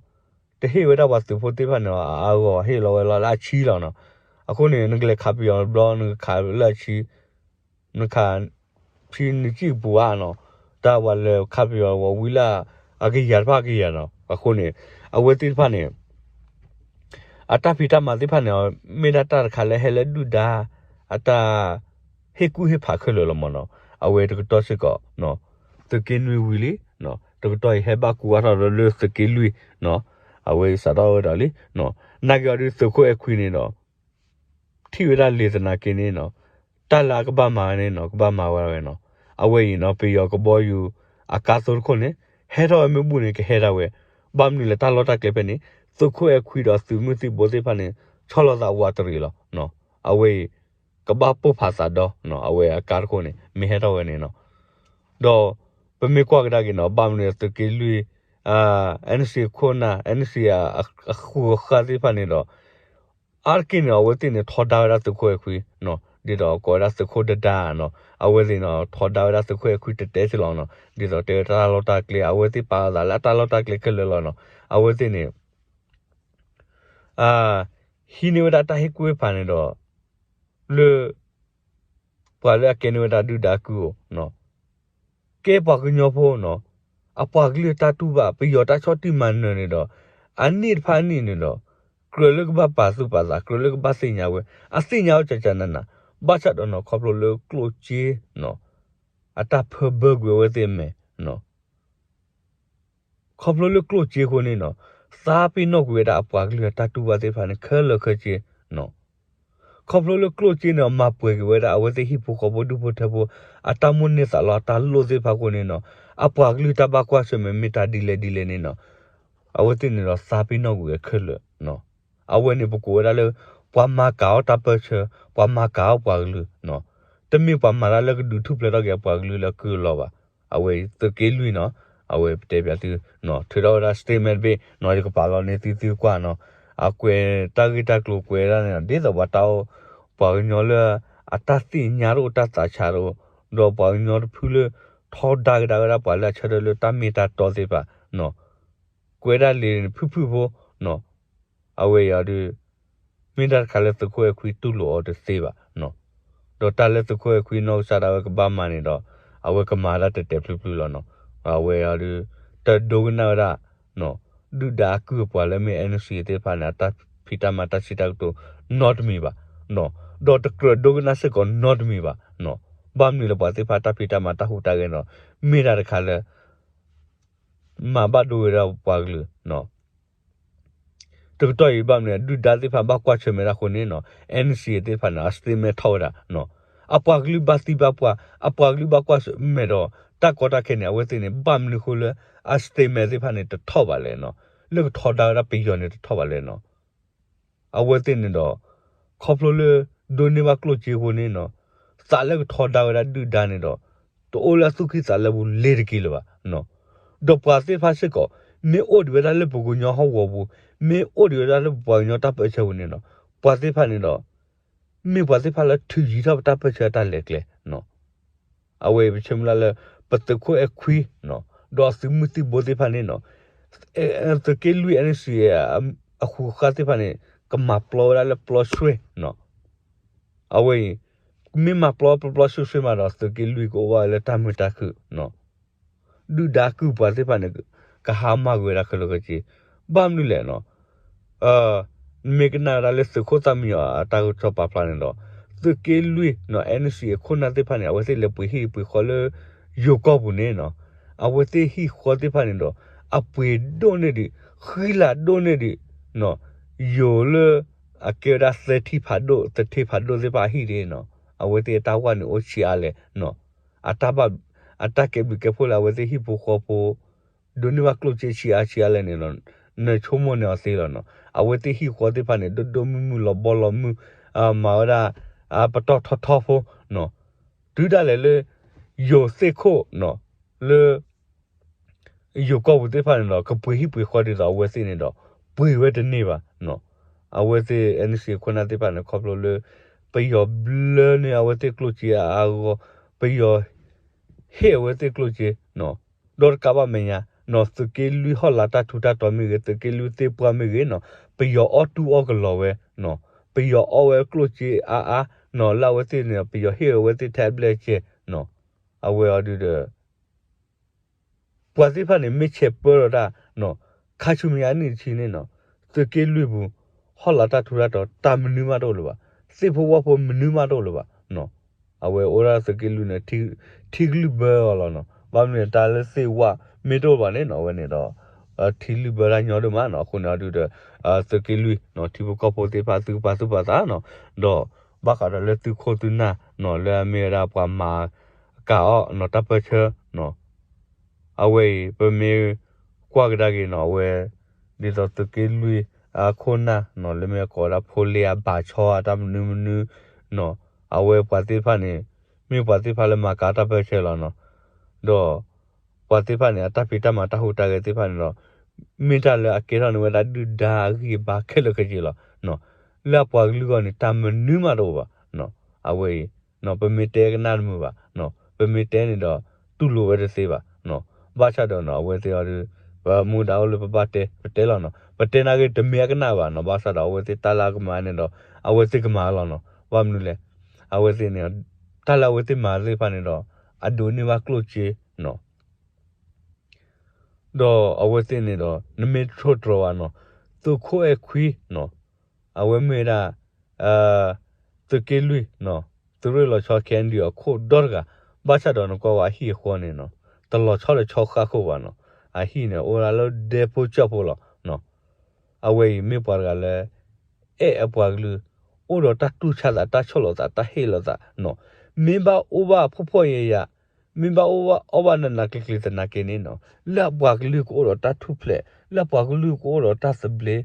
ဒီး တဟ့ၣ်ဝဲဒၣ်ပှၤသုးဖိသ့ၣ်တဖၣ်န့ၣ် အဂီၢ်ဟ့ၣ်လီၤဝဲလီၤလၢအဆံလီၤနီၤ. အဃိန့ၣ် နကလဲၤခးပယီၤတဘျီ နကခးလၢအဆံ နခး ဆံနစံၣ်ပူၤဧါနီၤ, တၢ်ပှၤလဲၤခးပယီၤဝံၤလၢ အကယၤတဖၣ်အကယၤနီၤ. အဃိန့ၣ် အဝဲသ့ၣ်တဖၣ်န့ၣ် အတၢ်ဖံးတၢ်မၤသ့ၣ်တဖၣ်န့ၣ် မ့ၢ်ဒၣ်တၢ်တခါလၢဟဲလၢဒုၣ်ဒါ အတၢ်ဟ့ၣ်ကူၣ်ဟ့ၣ်ဖးခဲလၢာ်လီၤမးနီၤ. အဝဲတကတီၢ်စ့ၢ်ကီး သုးက့နွံဝံၤလံ တကတီၢ်အံၤဟဲဘၣ်ကူဝဲထီၣ်ဒီးလၢသုးက့လွံၢ် အဝဲစးထီၣ်ဝဲဒီးလံ နာ်က့ၤအီၤဒ်သုးခိၣ်အဲၣ်ခွံန့ၣ်ဒီး ထံၣ်ဝဲဒၣ်လံာ်သနာ်က့န့ၣ်နီၤ, တၢ်လၢအကဘၣ်မၤဝဲန့ၣ်နီၤ ကဘၣ်မၤဝဲဒၣ်ဝဲနီၤ. အဝဲအံၤနီၤ ပယီၤကဘီယူၤအကါသိတခိၣ်န့ၣ် ဟဲထီၣ်ဝဲမ့ၢ်ဘူၣ်န့ၣ် ကဟဲဒၣ်ဝဲ, ဘၣ်မနုၤလဲၣ် တၢ်လီၢ်တၢ်ကျဲဖဲန့ၣ် သုးခိၣ်အဲၣ်ခွံဒီးသုးမုၢ်သံၣ်ဘိသ့ၣ်တဖၣ်န့ၣ် ဆီလီၤသးဝးတရံးလီၤ. အဝဲအံၤ ကဘၣ်ပိၢ်ဖးသးဒီ အဝဲအကါတခိၣ်န့ၣ် မ့ၢ်ဟဲထီၣ်ဝဲန့ၣ်နီၤ. ဒီးပမ့ၢ်ကွၢ်ကဒါက့ၤနီၤ ဘၣ်မနုၤသုးက့လွံၢ် NCA ခိၣ်နၢ် NCA အဃုာ်အဃါသ့ၣ်တဖၣ်န့ၣ်ဒီး အါတက့ၢ်န့ၣ် အဝဲသ့ၣ်န့ၣ် ထီဒါဝဲဒၣ်သုးခိၣ်အဲၣ်ခွံနီၤ, ဒ်သိးကိးဝဲဒၣ်သုးခိၣ်ဒဒါနီၤ, အဝဲသ့ၣ်န့ၣ် ထီဒါဝဲဒၣ်သုးခိၣ်အဲၣ်ခွံတဲတဲသ့လီၤနီၤ, ဒ်သိးတဲဝဲတၢ်လီၢ်တၢ်ကျဲ အဝဲသ့ၣ်ပာ်အသးလၢအတၢ်လီၢ်တၢ်ကျဲခဲလၢာ်လီၤနီၤ, အဝဲသ့ၣ်န့ၣ် ဟံးန့ၢ်ဝဲဒၣ်တၢ်ဟ့ၣ်ကူၣ်ဟ့ၣ်ဖးန့ၣ်ဒီး လၢ ပှၤလၢအကဲန့ၢ်ဝဲဒၣ်ဒုၣ်ဒါကုၢ်အိၣ် ကဲပှၤကညီဖိနီၤ, အပှၤကလုာ်တၢ်တူၢ်ဘၣ် ပယီၤတၢ်ဆီၣ်တံၢ်မၤနၢၤန့ၣ်ဒီး အနံၣ်တဖၣ်အနံၣ်န့ၣ်ဒီး ကြၢးလၢကဘၣ်ပာ်သူၣ်ပာ်သး ကြၢးလၢကဘၣ်သ့ၣ်ညါဝဲ အသ့ၣ်ညါဝဲကကနနၤ, ဘၣ်ဆၣ်ဒီးနီၤ ခီဖျိလၢကျိၣ်စ့နီၤ အတၢ်ဖၢဘၢကွံာ်အဝဲသ့ၣ်အမဲာ်နီၤ ခီဖျိလၢကျိၣ်စ့အဃိန့ၣ်နီၤ သးပ့ၤနီၣ်ကွံာ်ဝဲဒၣ်အပှၤကလုာ်အတၢ်တူၢ်ဘၣ်သ့ၣ်တဖၣ်န့ၣ် ခဲလၢာ်ခဲဆ့နီၤ. ခီဖျိလၢကျိၣ်စ့န့ၣ် မၤပှဲၤက့ၤဝဲဒၣ် အဝဲသ့ၣ်ဟံၣ်ဖိဃီဖိဒူၣ်ဖိထၢဖိ အတၢ်မိၣ်န့ၢ်သးလီ အတၢ်လိၣ်သ့ၣ်တဖၣ်အဃိန့ၣ်နီၤ အပှၤကလုာ်တၢ်ဘၣ်ကွၢ်ဆၢၣ်မဲာ် မ့ၢ်တၢ်ဒ်လဲၣ်ဒ်လဲၣ်န့ၣ်နီၤ အဝဲသ့ၣ်န့ၣ်ဒီးသးပ့ၤနီၣ်ကွံာ်ဝဲခဲလၢာ်နီၤ. အဝဲန့ၣ်ပကိးဝဲဒၣ်လၢ ပှၤမၤကၤအီၣ်တၢ်ပၢဆှၢ ပှၤမၤကၤအီၣ်ပှၤကလုာ်နီၤ. တမ့ၢ်ပှၤမၤတၢ်လၢကဒုးထူၣ်ဖျဲးထီၣ်က့ၤအပှၤကလုာ်လၢကုၢ်အလီၢ်ဘၣ်. အဝဲအံၤသုးက့လွံၢ်နီၤ, အဝဲပတဲပၠးသု, ထုးထီၣ်ဝဲဒၣ် statement တဘ့ၣ်နီၤ, ယကပာ်လီၤန့ၢ်သုသုကွၢ်နီၤ, အကွဲးတၢ်ဂ့ၢ်တၢ်ကျိၤကွဲးဒၣ်န့ၣ်နီၤ, ဒ်သိးပှၤတၢ်အိၣ်, ပှၤကညီလၢအတၢ်သ့ၣ်ညါတအိၣ်တၢ်သးဆးတအိၣ်, ဒီးပှၤကညီတဖုလၢ ထီဒါကဒါဝဲဒၣ်ပှၤလၢအဆၢထၢၣ်လၢတၢ်မ့ၢ်တၢ်တီသ့ၣ်တဖၣ် ကွဲးဒၣ်လံန့ၣ် ဖုၣ်ဖုၣ်ဖိနီၤ, အဝဲအံၤအီၤဒုး မ့ၢ်တၢ်တခါလၢသုးခိၣ်အဲၣ်ခွံတူၢ်လိာ်အီၤတသ့ဘၣ်နီၤ, ဒီးတၢ်လၢသုးခိၣ်အဲၣ်ခွံနီၢ်ကစၢ်ဒၣ်ဝဲကဘၣ်မၤန့ၣ်ဒီး အဝဲကမၤဒၣ်တဲာ်တဲာ်ဖျုးဖျုးလီၤနီၤ, အဝဲအီၤဒုး တဒိကနၣ်ဝဲဒၣ် ဒုၣ်ဒါအကုၢ်အပှၤလၢမ့ၢ် NCA သ့ၣ်တဖၣ်န့ၣ် အတၢ်ဖံးတၢ်မၤတၢ်စံးတၢ်ကတိၤနီတမံၤဘၣ်, ဒီးတကြၢးဒိကနၣ်စ့ၢ်ကီးနီတမံၤဘၣ်, ဘၣ်မနုၤလၢပှၤသ့ၣ်တဖၣ်တၢ်ဖံးတၢ်မၤတၢ်ဟူးတၢ်ဂဲၤဒီး မ့ၢ်တၢ်တခါလၢ မၤဘၣ်ဒိဝဲဒၣ်ပှၤကလုာ် တကတီၢ်အံၤဘၣ်မနုၤ ဒုၣ်ဒါသ့ၣ်တဖၣ်ဘၣ်ကွၢ်ဆၢၣ်မဲာ်ဒၣ်အဃိန့ၣ်နီၤ NCA သ့ၣ်တဖၣ်န့ၣ် အ statement ထီၣ်ဝဲဒၣ်, အပှၤကလုာ်ဘၣ်သံဘၣ်ပှၢ် အပှၤကလုာ်ဘၣ်ကွၢ်ဆၢၣ်မဲာ်ဒီး တၢ်ကီတၢ်ခဲန့ၣ် အဝဲသ့ၣ်န့ၣ် ဘၣ်မနုၤအဃိလၢ အ statement သ့ၣ်တဖၣ်န့ၣ် တထီၣ်ဘၣ်လဲၣ်နီၤ, လၢကထီဒါဝဲဒၣ်ပယီၤန့ၣ်တထီၣ်ဘၣ်လဲၣ်နီၤ အဝဲသ့ၣ်န့ၣ်ဒီး ခီဖျိလၢ ဒိးန့ၢ်ဘၣ်ကျိၣ်စ့အဃိန့ၣ်နီၤ, သးလၢကထီဒါဝဲဒၣ်ဒုၣ်ဒါန့ၣ်ဒီး တအိၣ်လၢအသူၣ်ကံၢ်သးလဲပူၤလ့ၤတက့ၢ်လၢၤဘၣ်, ဒီးပှၤသ့ၣ်တဖၣ်စ့ၢ်ကီး မ့ၢ်အိၣ်ဒံးဝဲဒၣ်လၢပကညီဟီၣ်ကဝီၤပူၤ, မ့ၢ်အိၣ်ဒံးဝဲဒၣ်လၢပပှၤကညီတၢ်ပၢၢ်ဆၢပူၤန့ၣ်နီၤ, ပှၤသ့ၣ်တဖၣ်န့ၣ်ဒီး မ့ၢ်ပှၤသ့ၣ်တဖၣ်လၢထုးယံၤထီၣ်ပတၢ်ပၢၢ်ဆၢအတၢ်လဲၤကျဲ အဝဲအံၤပဆၢမုၢ်လၢ်လၢ ပသုးခိၣ်အဲၣ်ခွံ ဒီးအသုးမုၢ်သံၣ်ဘိသ့ၣ်တဖၣ်န့ၣ်နီၤ, သုးက့လွံၢ် NCA အဃုာ်ဃာ်သ့ၣ်တဖၣ်န့ၣ် ကမၤပျီဝဲဒၣ်လၢပျီဆှဲ, အဝဲအံၤ မ့ၢ်မၤပျီပျီဆှဲဆှဲမးဒီး သုးက့လွံၢ်ကအိၣ်ဘၣ်ဝဲလၢတၢ်မုာ်တၢ်ခုၣ် ဒုၣ်ဒါကုၢ်ပှၤသ့ၣ်တဖၣ်န့ၣ် ကဟါမၢ်ကွံာ်ဝဲဒၣ်ခဲလၢာ်ခဲဆ့, ဘၣ်မနုၤလဲၣ်နီၤ, မ့ၢ်ကနၣ်ဝဲဒၣ်လၢသုးခိၣ်သၣ်မံယီၤအတၢ်ကစီၣ်ပာ်ဖျါန့ၣ်ဒီး သုးက့လွံၢ်နီၤ NCA အခိၣ်နၢ်သ့ၣ်တဖၣ်န့ၣ် အဝဲသ့ၣ်လဲၤပှ့ၤဟံၣ်ပှ့ၤဃီလၢ ယိၤကီၢ်ပူၤန့ၣ်နီၤ, အဝဲသ့ၣ်ဟံၣ်ဃီသ့ၣ်တဖၣ်န့ၣ်ဒီး အပှ့ၤဒိၣ်န့ၢ်ဒံး ဃံလၤဒိၣ်န့ၢ်ဒံး ယိၤလၢ အကဲဝဲဒၣ်သထံဖးဒိၣ် သထံဖးဒိၣ်သ့ၣ်တဖၣ်အဟံၣ်ဒ်နီၤ, အဝဲသ့ၣ်အတၢ်ဝဲန့ၣ်အိၣ်ဆံးအါလဲၣ်နီၤ, အတၢ်ဘၣ် အတၢ်ကဲဘျုးကဲဖှိၣ်လၢအဝဲသ့ၣ်ဟံၣ်ဖိဃီဖိ ဒိးန့ၢ်ဘၣ်ကျိၣ်စ့ဆံးအါဆံးအါလဲၣ်န့ၣ်လီၤ, နဆိကမိၣ်န့ၢ်အီၤသ့လီၤနီၤ, အဝဲသ့ၣ်ဟံၣ်ဃီသ့ၣ်တဖၣ်န့ၣ် ဒိၣ်ဒိၣ်မုၢ်မုၢ်လီၤဘီလီၤမုၢ်, မၤဝဲဒၣ် ပတီၢ်ထီထီဖိနီၤ, တုၤဒၣ်လဲာ်လၢ ယိၤသ့ၣ်ခိၣ်နီၤ, လၢ ယိၤကီၢ်ပူၤသ့ၣ်တဖၣ်န့ၣ်ဒီး ကပှ့ၤဟံၣ်ပှ့ၤဃီဒ်သိးအဝဲသ့ၣ်န့ၣ်ဒီး ပှ့ၤဝဲတန့ၢ်ဘၣ်နီၤ, အဝဲသ့ၣ် NCA ခိၣ်နၢ်သ့ၣ်တဖၣ်န့ၣ် ခီဖျိလၢ ပယီၤဘျၢန့ၢ်အဝဲသ့ၣ်ကျိၣ်စ့အါအါဂီၢ်ဂီၢ်, ပယီၤ ဟ့ၣ်အဝဲသ့ၣ်ကျိၣ်စ့နီၤ, ဒီးတကးဘၣ်မဲာ်ညါနီၤ, သုးက့လွံၢ်ဟီၣ်လာ်တၢ်ထူးတၢ်တီၤမ့ၢ်ဂ့ၤ, သုးက့လွံၢ်သ့ၣ်ပှၢ်မ့ၢ်ဂ့ၤနီၤ, ပယီၤအီၣ်တူၢ်အီၣ်ကလီၤဝဲနီၤ, ပယီၤအီၣ်ဝဲကျိၣ်စ့အါအါနီၤ, လၢအဝဲသ့ၣ်န့ၣ် ပယီၤဟ့ၣ်အဝဲသ့ၣ်ထဲအဘျဲၣ်အစဲနီၤ, အဝဲအီၤဒုးဒီး ပှၤသ့ၣ်တဖၣ်န့ၣ် မ့ၢ်ဆဲးပၢထီၣ်တၢ်နီၤ, ခါဆူမဲာ်ညါနံၣ်တဆံန့ၣ်နီၤ, သုးက့လွံၢ်ပူၤ ဟီၣ်လာ်တၢ်ထူးတၢ်တီၤ တၢ်မနုၤမးတအိၣ်လၢၤဘၣ်, သ့ၣ်ဖိဝၣ်ဖိမနုၤမးတအိၣ်လၢၤဘၣ်နီၤ, အဝဲအိၣ်ဒၣ်သုးက့လွံၢ်န့ၣ် ထံကလုၢ်ဘၢအီၤလီၤနီၤ, ဘၣ်မနုၤလဲၣ် တၢ်လၢသ့ၣ်ဝၣ်မ့ၢ်တအိၣ်ဘၣ်န့ၣ်နီၤ, အဝဲန့ၣ်ဒီး ထံလုၢ်ဘၢတၢ်ညီဒိၣ်မးနီၤ, အဃိန့ၣ်အီၤဒုးဒီး သုးက့လွံၢ်နီၤ, ထံဖိကီၢ်ဖိသ့ၣ်တဖၣ် သုကပာ်သူၣ်ပာ်သးနီၤ, ဒီးဘၣ်ဃးဒီးလၢသုးခိၣ်သုးနၢ်နီၤ, လၢအမ့ၢ်ဝဲဒၣ်ပှၤမၤကၤအီၣ်နီၤ, တၢ်ပၢၢ်ဆၢနီၤ, အဝဲအံၤ ပမ့ၢ်ကွၢ်ကဒါက့ၤနီၤ, အဝဲ ဒ်သိးသုးက့လွံၢ်အခိၣ်နၢ်နီၤ, လၢမ့ၢ်ကိးဝဲဒၣ်ဖိလ့အဘၣ်ဆီအတၢ်မနုၤမနုၤနီၤ, အဝဲပှၤသ့ၣ်တဖၣ်န့ၣ် မ့ၢ်ပှၤသ့ၣ်တဖၣ်လၢမၤကၤတၢ်ပၢၢ်ဆၢလီၤနီၤ, ဒီး ပှၤသ့ၣ်တဖၣ်န့ၣ် အတၢ်ဖံးတၢ်မၤတၢ်ဟူးတၢ်ဂဲၤသ့ၣ်တဖၣ်န့ၣ်ဒီး မ့ၢ်တၢ်လၢအကဲထီၣ်န့ၢ်ဝဲဒၣ်ဒုၣ်ဒါအဂံၢ်အဘါခဲလၢာ်ခဲဆ့လီၤ. လၢအပှၤကလုာ်အဂီၢ်န့ၣ် တၢ်မနုၤမးတအိၣ်ဘၣ်. အဝဲအံၤ ပမ့ၢ်တဲကနၣ်တမုာ်ဘၣ်, ပမ့ၢ်တဲန့ၣ်ဒီး တူၢ်လိာ်ဝဲတသ့ဘၣ်. ဘၣ်ဆၣ်ဒီးနီၤ အဝဲသ့ၣ်အီၤဒုး ပမူဒါအိၣ်လၢပဘၣ်တဲ ပတဲလီၤနီၤ. ပတဲနာ်က့ တမ့ၢ်အကနၣ်ဘၣ်နီၤ. ဘၣ်ဆၣ်ဒီးအဝဲသ့ၣ်တၢ်လၢအကမၤန့ၣ်ဒီး အဝဲသ့ၣ်ကမၤလီၤနီၤ. ဘၣ်မနုၤလဲၣ်, အဝဲသ့ၣ်န့ၣ် တၢ်လၢအဝဲသ့ၣ်မၤသ့ၣ်တဖၣ်န့ၣ်ဒီး အဒိးန့ၢ်ဘၣ်ကျိၣ်စ့နီၤ. ဒီးအဝဲသ့ၣ်န့ၣ်ဒီး နမ့ၢ်ထိၣ်တြီၤဘၣ်နီၤ, သုးခိၣ်အဲၣ်ခွံနီၤ, အဝဲမ့ၢ်ဝဲဒၣ် သုးက့လွံၢ်နီၤ, သုးရ့ၣ်လီၤဆီ KNDO အခိၣ်ဒီတဂၤ, ဘၣ်ဆၣ်ဒီးနကွၢ်ဝဲအဟံၣ်အဃီန့ၣ်နီၤ, တလီၤဆီလၢဆီဃၣ်ခိၣ်ဘၣ်နီၤ. အဟံၣ်န့ၣ် အိၣ်ဒၣ်လၢဒဲဖိကၠီၣ်ဖိလီၤ. အဝဲအံၤမ့ၢ်ပှၤတဂၤလၢ အဲၣ်အပှၤကလုာ် အိၣ်ဒီးတၢ်တူၢ်ဆါသး တၢ်ဆီၣ်လီၤသး တၢ်ဟ့ၣ်လီၤသးနီၤ. မ့ၢ်ဘၣ်အိၣ်ဘၣ်ဖှီၣ်ဖှီၣ်ယာ်ယာ် မ့ၢ်ဘၣ်အိၣ်ဘၣ်အီၣ်ဘၣ်နးနးကျံၤကျံၤသနာ်က့န့ၣ်နီၤ, လၢအပှၤကလုာ်ကအိၣ်ဒီးတၢ်ထူၣ်ဖျဲး, လၢအပှၤကလုာ်ကအိၣ်ဒီးတၢ်သဘျ့,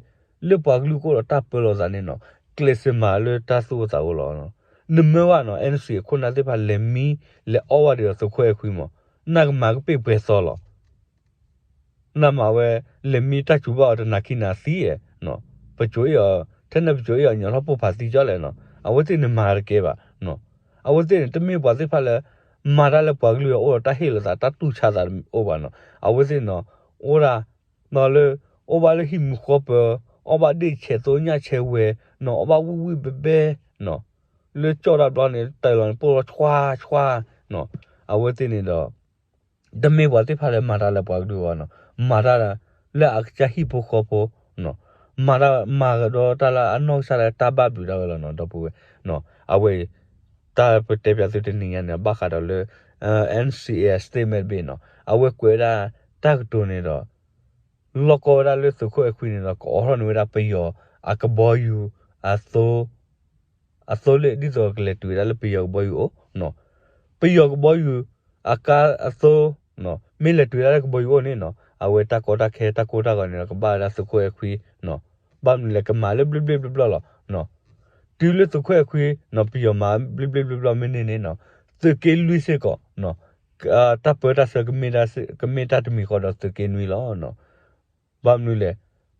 လၢပှၤကလုာ်ကအိၣ်ဒီးတၢ်ပၢလီၤသးန့ၣ်နီၤ, ကျဲးစၢးမၤလၢတၢ်သူၣ်အိၣ်သးအိၣ်လီၤ. နမၢဝဲနီၤ NCA အခိၣ်နၢ်သ့ၣ်တဖၣ်လဲၤမံ လဲၤအီၣ်ဝဲဒီးသုးခိၣ်အဲၣ်ခွံမး, နကမၤကပ့ၢ်ပှဲၤသီလီၤ. နမၤဝဲ လဲၤမံတၢ်စူၤဘၣ်အီၤတနၤခံနၤသံဧါ, ပစိၤအ့ၣ်အီၤ ထဲန့ၣ်ပစိၤအ့ၣ်အီၤ ညီထီၣ်ပိၢ်ဖးသံကၠီလဲၣ်နီၤ, အဝဲသ့ၣ်န့ၣ်မၤတကဲဘၣ်. အဝဲသ့ၣ်န့ၣ် တမ့ၢ်ပှၤသ့ၣ်တဖၣ်လၢ မၤတၢ်လၢပှၤကလုာ်အအိၣ်ဒီးတၢ်ဟ့ၣ်လိာ်သး တၢ်တူၢ်ဆါသးတအိၣ်ဘၣ်နီၤ, အဝဲသ့ၣ်နီၤ အိၣ်ဒၣ် နီၤလၢ အိၣ်ဘၣ်လၢဟံၣ်မူဃီပၢၤ, အီၣ်ဘၣ်ဒ့ၣ်ဆဲးသိညၣ်ဆဲးဝဲနီၤ, အီၣ်ဘၣ်ဝံၣ်ဝံၣ်ဘဲဘဲနီၤ, လၢကၠီၣ်တၢ်ဘျီန့ၣ် တၢ်လီၤန့ၣ် ပိၢ်လီၤဆွါဆွါနီၤ, အဝဲသ့ၣ်န့ၣ်ဒီး တမ့ၢ်ပှၤသ့ၣ်တဖၣ်လၢမၤတၢ်လၢပှၤကလုာ်ဘၣ်နီၤ, မၤတၢ်လၢအကစၢ်ဟံၣ်ဖိဃီဖိ, မၤတၢ်မၤကဒီးတၢ်လၢအနီၢ်ကစၢ်လၢတၢ်ဘၣ်ဘျုးဒၣ်ဝဲလီၤနီၤ ဒီပုၢ်ဝဲၢ်, အဝဲအံၤ တၢ်ပတဲပၠးသုတနံၤညါန့ၣ် ဘၣ်ဃးဒီးလၢ NCA statement ဘ့ၣ်နီၤ, အဝဲကွဲးဝဲဒၣ်တၢ်ကတိၤန့ၣ်ဒီး လီၢ်ကီဝဲဒၣ်လၢသုးခိၣ်အဲၣ်ခွံန့ၣ်ဒီး ကအိးထီၣ်န့ၢ်ဝဲဒၣ်ပယီၤအကဘီယူၤ အသိ အသိလ့ၣ် ဒ်သိးကလဲၤတုၤဝဲဒၣ်လၢပယီၤကဘီယူၤအိၣ်နီၤ, ပယီၤကဘီယူၤ အကါအသိ မ့ၢ်လဲၤတုၤဝဲဒၣ်လၢကဘီယူၤအိၣ်န့ၣ်နီၤ အဝဲတၢ်ကီတၢ်ခဲတၢ်ကိၢ်တၢ်ဂီၤန့ၣ်ဒီး ကဘၣ်ဝဲဒၣ်သုးခိၣ်အဲၣ်ခွံနီၤ, ဘၣ်မနုၤလဲၣ် ကမၤလၢဘျ့ဘျ့ဘျီဘျီလီၤ. တုၤလၢသုးခိၣ်အဲၣ်ခွံနီၤ ပယီၤမၤဘျ့ဘျ့ဘျီဘျီမ့ၢ်န့ၢ်န့ၣ်နီၤ သုးက့လွံၢ်စ့ၢ်ကီး တၢ်ပၢတၢ်ဆှၢ ကမ့ၢ်တၢ်တမံၤဃီဒီးသုးက့နွံလီၤ. ဘၣ်မနုၤလဲၣ်,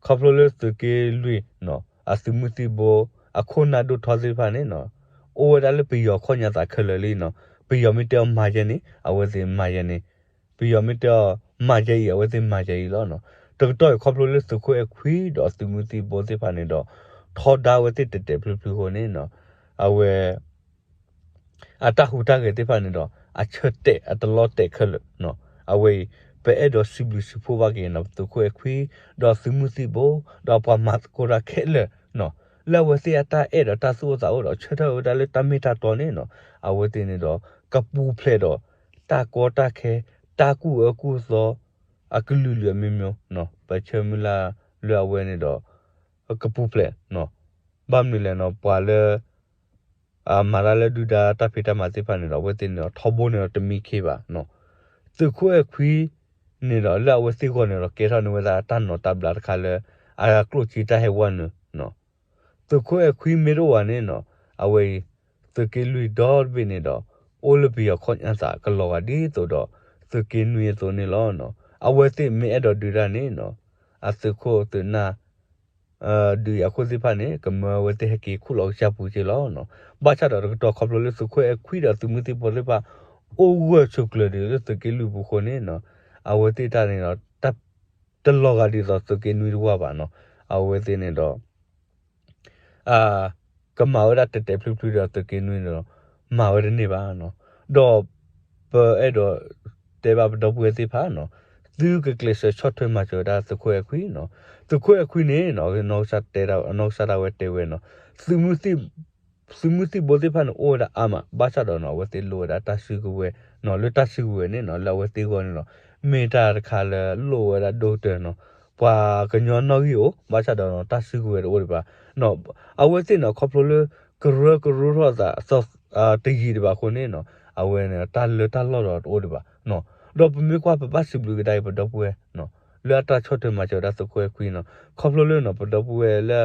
ခီဖျိလၢသုးက့လွံၢ်နီၤ အသုးမုၢ်သံၣ်ဘိ အခိၣ်နၢ်ဒိၣ်ထီသ့ၣ်တဖၣ်န့ၣ်နီၤ အိၣ်ဝဲဒၣ်လၢပယီၤခီၣ်ညါသးခဲလၢာ်လံနီၤ, ပယီၤမ့ၢ်တဲအီၤမၤယဲန့ၣ် အဝဲသ့ၣ်မၤယဲန့ၣ်, ပယီၤမ့ၢ်တဲအီၤမၤယဲအံၤ အဝဲသ့ၣ်မၤယဲအံၤလီၤ. တကတီၢ်အံၤ ခီဖျိလၢသုးခိၣ်အဲၣ်ခွံဒီးသုးမုၢ်သံၣ်ဘိသ့ၣ်တဖၣ်န့ၣ်ဒီး ထီဒါဝဲသ့ၣ်တဲာ်တဲာ်ဖျုးဖျုးအဃိန့ၣ်နီၤ အဝဲ အတၢ်ဟူးတၢ်ဂဲၤသ့ၣ်တဖၣ်န့ၣ်ဒီး အဆၢတဲာ်အတလီၤတဲာ်ခဲလၢာ်, အဝဲအံၤ ပအဲၣ်ဒိးစံးဘျုးစံးဖှိၣ်ဘၣ်က့ၤနီၤ သုးခိၣ်အဲၣ်ခွံ ဒီးသုးမုၢ်သံၣ်ဘိ ဒီးပှၤမၤသကိးတၢ်ခဲလၢာ်နီၤ လၢအဝဲသ့ၣ်အတၢ်အဲၣ်ဒီးတၢ်သူၣ်အိၣ်သးအိၣ်ဒီး ဆၢထၢၣ်ဝဲဒၣ်လၢတၢ်မ့ၢ်တၢ်တီန့ၣ်နီၤ အဝဲသ့ၣ်န့ၣ်ဒီး ကပူၤဖျဲးဒီး တၢ်ကီတၢ်ခဲ တၢ်ကူၣ်အၢကူၣ်သီ အကလုာ်လုာ်အမျိုးမျိုးနီၤ ပဆၢမုၢ်လၢ်လၢအဝဲန့ၣ်ဒီး ကပူၤဖျဲးနီၤ ဘၣ်မနုၤလဲၣ်နီၤ ပှၤလၢ အမၤတၢ်လၢဒုၣ်ဒါတၢ်ဖံးတၢ်မၤသ့ၣ်တဖၣ်န့ၣ်ဒီး အဝဲသ့ၣ်န့ၣ်ဒီး ထီဘိန့ၣ်ဒီးတမံခ့ဘၣ်နီၤ သုးခိၣ်အဲၣ်ခွံန့ၣ်ဒီး လၢအဝဲသ့ၣ်ဂီၢ်န့ၣ်ဒီး ကဲထီၣ်န့ၢ်ဝဲဒၣ်တၢ်နီၢ်တၢ်ဘျးတခါလၢ အကျိၣ်စ့တၢ်ဟဲဝဲနုာ်နီၤ သုးခိၣ်အဲၣ်ခွံမ့ၢ်တအိၣ်ဘၣ်န့ၣ်နီၤ အဝဲအံၤ သုးက့လွံၢ်ဒီတဘ့ၣ်န့ၣ်ဒီး အိၣ်လၢပယီၤခီၣ်ညါသးကလီၤဂာ်ဒ်သိးဒီး သုးက့နွံအသိးန့ၣ်လီၤနီၤ အဝဲသ့ၣ်မ့ၢ်အဲၣ်ဒိးဒုးတၢ်န့ၣ်နီၤ အသုးခိၣ်သုးနၢ် ဒုးယၤခိၣ်သ့ၣ်တဖၣ်န့ၣ် ကမၢအဝဲသ့ၣ်ဟဲက့ၤခူၣ်လီၤကစၢ်ပူၤက့လီၤနီၤ ဘၣ်ဆၣ်ဒီးတကတီၢ်ခီဖျိလၢသုးခိၣ်အဲၣ်ခွံဒီးသုးမုၢ်သံၣ်ဘိသ့ၣ်တဖၣ် အိၣ်ဂၢၢ်ဆိးကျၢၤဒံးလၢသုးက့လွံၢ်ပူၤအဃိန့ၣ်နီၤ အဝဲသ့ၣ်တၢ်န့ၣ်ဒီး တလီၤဂာ်ဒ်သိးသုးက့နွံတဝၢဘၣ်နီၤ အဝဲသ့ၣ်န့ၣ်ဒီး ကမၤဝဲဒၣ်တဲာ်တဲာ်ဖျုးဖျုးဒီးသုးက့နွံန့ၣ်ဒီး မၤဝဲတန့ၢ်ဘၣ်နီၤ ဒီးပအဲၣ်ဒိးတဲဘၣ်ပဒီပုၢ်ဝဲၢ်သ့ၣ်တဖၣ်နီၤ သုကကျဲးစၢးဆီၣ်ထွဲမၤစၢၤဝဲဒၣ်သုးခိၣ်အဲၣ်ခွံနီၤ သုးခိၣ်အဲၣ်ခွံန့ၣ်နီၤ နီၢ်ကစၢ်တဲ နီၢ်ကစၢ်ဒၣ်ဝဲတဲဝဲနီၤ သုးမုၢ်သံၣ်ဘိသ့ၣ်တဖၣ်န့ၣ် အိၣ်ဝဲဒၣ်အါမး ဘၣ်ဆၣ်ဒီးနီၤ အဝဲသ့ၣ်လိၣ်ဝဲဒၣ်တၢ်စုကဝဲၤနီၤ လၢတၢ်စုကဝဲၤန့ၣ်နီၤ လၢအဝဲသ့ၣ်ဂီၢ်န့ၣ်နီၤ မ့ၢ်တၢ်တခါလၢလိၣ်ဝဲဒၣ်ဒိၣ်ကတၢၢ်နီၤ ပှၤကညီနီၣ်ဂံၢ်အိၣ် ဘၣ်ဆၣ်ဒီးနီၤ တၢ်စုကဝဲၤတအိၣ်ဒံးဘၣ်နီၤ အဝဲသ့ၣ်နီၤ ခီဖျိလၢ ကရၢကရိထီၣ်သး တယံာ်ဒံးဘၣ်အဃိန့ၣ်နီၤ အဝဲန့ၣ် တၢ်လၢတၢ်လီၢ်ဒီးတအိၣ်ဒံးဘၣ်နီၤ ဒီးပမ့ၢ်ကွၢ်ပဘၣ်စံးဘျုးကဒါအံၤပဒီပုၢ်ဝဲၢ်နီၤ လၢအတၢ်ဆီၣ်ထွဲမၤစၢၤဝဲဒၣ်သုးခိၣ်အဲၣ်ခွံနီၤ ခီဖျိလၢနီၤ ပဒီပုၢ်ဝဲၢ်လၢ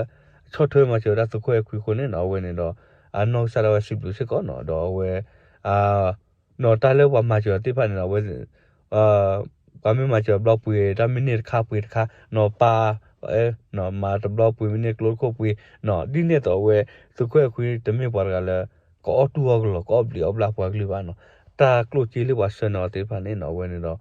ဆီၣ်ထွဲမၤစၢၤဝဲဒၣ်သုးခိၣ်အဲၣ်ခွံအဃိန့ၣ်နီၤ အဝဲန့ၣ်ဒီး အနီၢ်ကစၢ်ဒၣ်ဝဲစံးဘျုးစ့ၢ်ကီးနီၤ ဒီးအဝဲ နီၤ တၢ်လၢပှၤမၤစၢၤအီၤသ့ၣ်တဖၣ်န့ၣ်နီၤ အဝဲ ပှၤမ့ၢ်မၤစၢၤဘျီပှ့ၤ တၢ်မ့ၢ်န့ၢ်တခါပှ့ၤတခါနီၤ ပၢ် မၤတဘျီပှ့ၤ မ့ၢ်န့ၢ်ကျိတခိၣ်ပှ့ၤနီၤ ဒ်န့ၣ်အသိးအဝဲ သုးခိၣ်အဲၣ်ခွံတမ့ၢ်ပှၤတဂၤလၢ ကအီၣ်တူၢ်အီၣ်ကလီၤ ကအီၣ်ဘျံးအီၣ်ဘျၣ်ပှၤကလုာ်ဘၣ်နီၤ တၢ်ကျိၣ်စ့လၢပှၤဆှၢန့ၢ်အီၤသ့ၣ်တဖၣ်န့ၣ်နီၤ အဝဲန့ၣ်ဒီး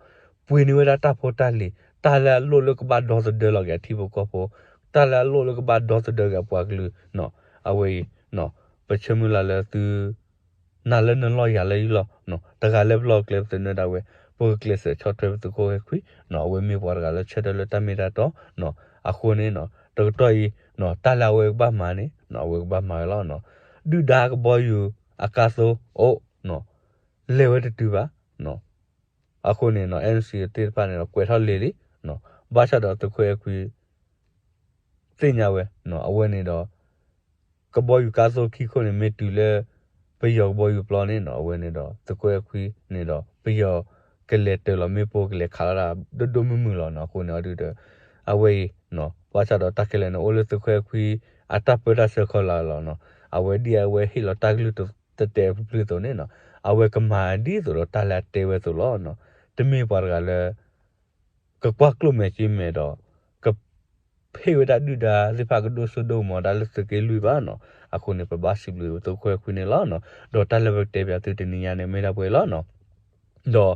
ပှ့ၤန့ၢ်ဝဲဒၣ်တၢ်ဖိတၢ်လံၤ တၢ်လၢအလိၣ်လၢကဘၣ်ဒီသဒၢလီၤက့ၤအထံဖိကီၢ်ဖိ တၢ်လၢအလိၣ်လၢကဘၣ်ဒီသဒၢက့ၤအပှၤကလုာ်နီၤ အဝဲအံၤ ပဆၢမုၢ်လၢ်လၢသု နၤလၢနလီၢ်ယၤလၢယလီၢ်နီၤ တဂၤလၢပလီၢ်ကျဲပသနၢၣ်ဒၣ်ဝဲ ပကကျဲးစၢးဆီၣ်ထွဲပသုးခိၣ်အဲၣ်ခွံနီၤ အဝဲမ့ၢ်ပှၤတဂၤလၢဆၢထၢၣ်လၢတၢ်မ့ၢ်တၢ်တီနီၤ အဃိန့ၣ်နီၤ တကတီၢ်အံၤနီၤ တၢ်လၢအဝဲကဘၣ်မၤန့ၣ်နီၤ အဝဲကဘၣ်မၤဝဲလီၤနီၤ ဒုၣ်ဒါကဘီယူၤအကါသိအိၣ်နီၤ လဲၤဝဲတတုၤဘၣ်နီၤ အဃိန့ၣ်နီၤ NCA သ့ၣ်တဖၣ်န့ၣ်ဒီး ကွဲးထီၣ်လံၤလံနီၤ ဘၣ်ဆၣ်ဒီးသုးခိၣ်အဲၣ်ခွံ သ့ၣ်ညါဝဲနီၤ အဝဲန့ၣ်ဒီး ကဘီယူၤကါသိခံခိၣ်န့ၣ် မ့ၢ်တုၤလၢ ပယီၤကဘီယူၤပျီန့ၣ်နီၤ အဝဲန့ၣ်ဒီး သုးခိၣ်အဲၣ်ခွံန့ၣ်ဒီး ပယီၤကလဲၤတၢၤလီၤမ့ၣ်ပိၢ်ကလဲၤခးလီၤဒၣ် ဒိၣ်ဒိၣ်မုၢ်မုၢ်လီၤနီၤ အဃိန့ၣ်အဒုးဒီး အဝဲအံၤနီၤ ဘၣ်ဆၣ်ဒီးတၢ်ခဲလၢာ်န့ၣ် အိၣ်လၢသုးခိၣ်အဲၣ်ခွံ အတၢ်ပၢတၢ်ဆှၢခီလာ်လီၤနီၤ အဝဲဒ်အဝဲဟ့ၣ်လီၤတၢ်ကလုၢ်တ တတဲဖျုဖျုအသိးန့ၣ်နီၤ, အဝဲကမၤဒ်သိးဒီးတၢ်လၢအတဲဝဲအသိးလီၤ. တမ့ၢ်ပှၤတဂၤလၢ ကကွၢ်ကျိၣ်မဲာ်စ့မဲာ်ဒီး ကဖ့ၣ်ဝဲဒၣ်ဒုၣ်ဒါသ့ၣ်တဖၣ်ကဒိၣ်စိဒိၣ်ကမီၤဒၣ်လၢသုးက့လွံၢ်ဘၣ်နီၤ. အဃိန့ၣ် ပဘၣ်စံးဘျုးသုးခိၣ်အဲၣ်ခွံန့ၣ်လီၤ. ဒီးတၢ်လၢပကတဲပၠးသုတနံၤညါန့ၣ် မ့ၢ်ဒၣ်ပှဲၤလီၤနီၤ.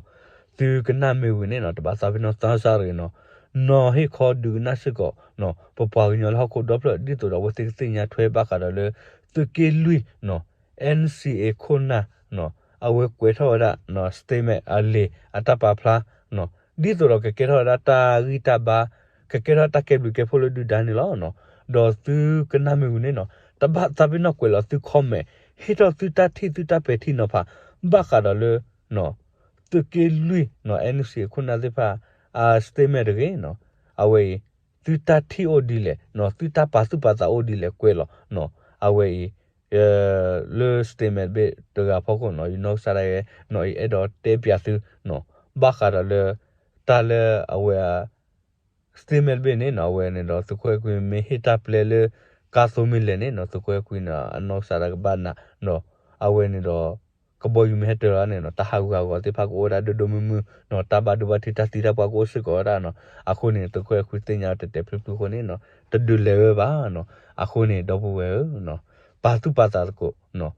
ဒီးသုကနၣ်မ့ၢ်ဝံၤန့ၣ်နီၤ တဘၣ်သးပ့ၤနီၣ်သးစၢ်တဂ့ၤနီၤ, နီၤဟ့ၣ်ခီဒုးကနၣ်စ့ၢ်ကီး ပပှၤကညီလၢဟီၣ်ခိၣ်ဒီဖျၢၣ် ဒ်သိးဒီးအဝဲသ့ၣ်ကသ့ၣ်ညါထွဲဘၣ်ဃးဒီးလၢ သုးက့လွံၢ်နီၤ NCA ခိၣ်နၢ်နီၤ အဝဲကွဲးထီၣ်ဝဲဒၣ် statement အလံာ်အတၢ်ပာ်ဖျါနီၤ ဒ်သိးဒီးကကဲထီၣ်ဝဲဒၣ်တၢ်ဂံၢ်တၢ်ဘါ ကကဲထီၣ်တၢ်ကဲဘျုးကဲဖှိၣ်လၢဒုၣ်ဒါန့ၣ်လီၤ. ဒီးသုကနၣ်မ့ၢ်ဝံၤန့ၣ်နီၤ တဘၣ်သးပ့ၤနီၣ်ကွဲးလီၤသု comment ဟ့ၣ်ထီၣ်သုတၢ်ထံၣ်သုတၢ်ပဲာ်ထံနီၤဖး ဘၣ်ဃးဒီးလၢ သုးက့လွံၢ်နီၤ NCA ခိၣ်နၢ်သ့ၣ်တဖၣ် အ statement တဂ့ၤနီၤ အဝဲအံၤ သုတၢ်ထံၣ်အိၣ်ဒ်လဲၣ်နီၤ သုတၢ်ပာ်သူၣ်ပာ်သးအိၣ်ဒ်လဲၣ်ကွဲးလီၤနီၤ အဝဲအံၤ လၢ statement တဘ့ၣ်တဂၤဖီခိၣ်နီၤ ယနီၢ်ကစၢ်ဒၣ်ယဲနီၤ ယအဲၣ်ဒိးတဲပၠးသုနီၤ ဘၣ်ဃးဒီးလၢ တၢ်လၢအဝဲ statement တဘ့ၣ်န့ၣ်နီၤ အဝဲန့ၣ်ဒီး သုးခိၣ်အဲၣ်ခွံမ့ၢ်ဟ့ၣ်တၢ်ပျဲလၢ ကါသိမ့ၢ်လဲၤန့ၣ်နီၤ သုးခိၣ်အဲၣ်ခွံန့ၣ် အနီၢ်ကစၢ်ဒၣ်ကဘၣ်နးနီၤ အဝဲန့ၣ်ဒီး ကဘီယူၤမ့ၢ်ဟဲတၢၤလီၤန့ၣ်နီၤ တၢ်ဟးဂူာ်ဟးဂီၤသ့ၣ်တဖၣ်ကအိၣ်ဝဲဒၣ်ဒိၣ်ဒိၣ်မုၢ်မုၢ်နီၤ တၢ်ဘၣ်ဒိဘၣ်ထံးတၢ်သံတၢ်ပှၢ်ကအိၣ်စ့ၢ်ကီးဝဲဒၣ်နီၤ အဃိန့ၣ် သုးခိၣ်အဲၣ်ခွံသ့ၣ်ညါတဲာ်တဲာ်ဖျုဖျုအဃိန့ၣ်နီၤ တဒုးလဲၤဝဲဘၣ်နီၤ အဃိန့ၣ် ဒီပုၢ်ဝဲၢ်ဧၢနီၤ ပာ်သူၣ်ပာ်သးသကိးနီၤ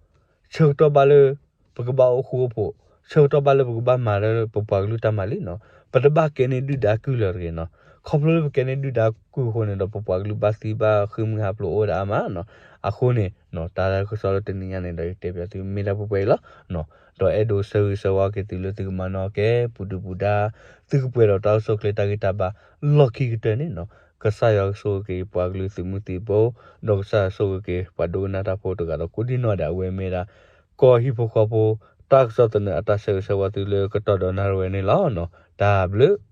ဆၢကတီၢ်ဘၣ်လၢ ပကဘၣ်အိၣ်ဃူအိၣ်ဖိး ဆၢကတီၢ်ဘၣ်လၢပကဘၣ်မၤလၢပပှၤကလုာ်တၢ်မၤလံနီၤ ပတဘၣ်ကဲန့ၢ်ဒုၣ်ဒါကုၢ်လၢၤတဂ့ၤနီၤ ခီဖျိလၢပကဲန့ၢ်ဒုၣ်ဒါကုၢ်အဃိန့ၣ်ဒီး ပပှၤကလုာ်ဘၣ်သံဘၣ်ဃ့ၢ်မှံဟးဖျိးအိၣ်ဝဲဒၣ်အါမးနီၤ အဃိန့ၣ် တၢ်လၢကစီၣ်လၢတနံၤညါန့ၣ်ဒီး ယတဲပၠးသုမ့ၢ်ဒၣ်ပှဲၤပှဲၤအံၤလီၤ ဒီးအဲၣ်ဒိးဆၢဂ့ၤဆၢဝါက့ၤသုလၢသုကမၤနၢၤကဲ ပူၤဒုၣ်ပူၤဒါ သုကပှဲၤဒီးတၢ်အိၣ်ဆူၣ်အိၣ်ချ့တၢ်ဂံၢ်တၢ်ဘါ လီၢ်ခံကတၢၢ်န့ၣ်နီၤ ကစၢ်ယွၤကဆိၣ်ဂ့ၤက့ၤပှၤကလုာ်သုးမုၢ်သံၣ်ဘိ ဒီးကစၢ်ယွၤဆိၣ်ဂ့ၤက့ၤပှၤဒိကနၣ်တၢ်ဖိတဂၤဒီးကိးဒံနီၢ်ဒဲး အဝဲမ့ၢ်ဒၣ် ကီၢ်ဟံၣ်ဖိဃီဖိ တၢ်ကစီၣ်သနၢၣ်အတၢ်ဆၢဂ့ၤဆၢဝါသုလၢကတီၢ်ဒီးနၣ်ရံၣ်ဝဲန့ၣ်လီၤ. တၢ်ဘျုး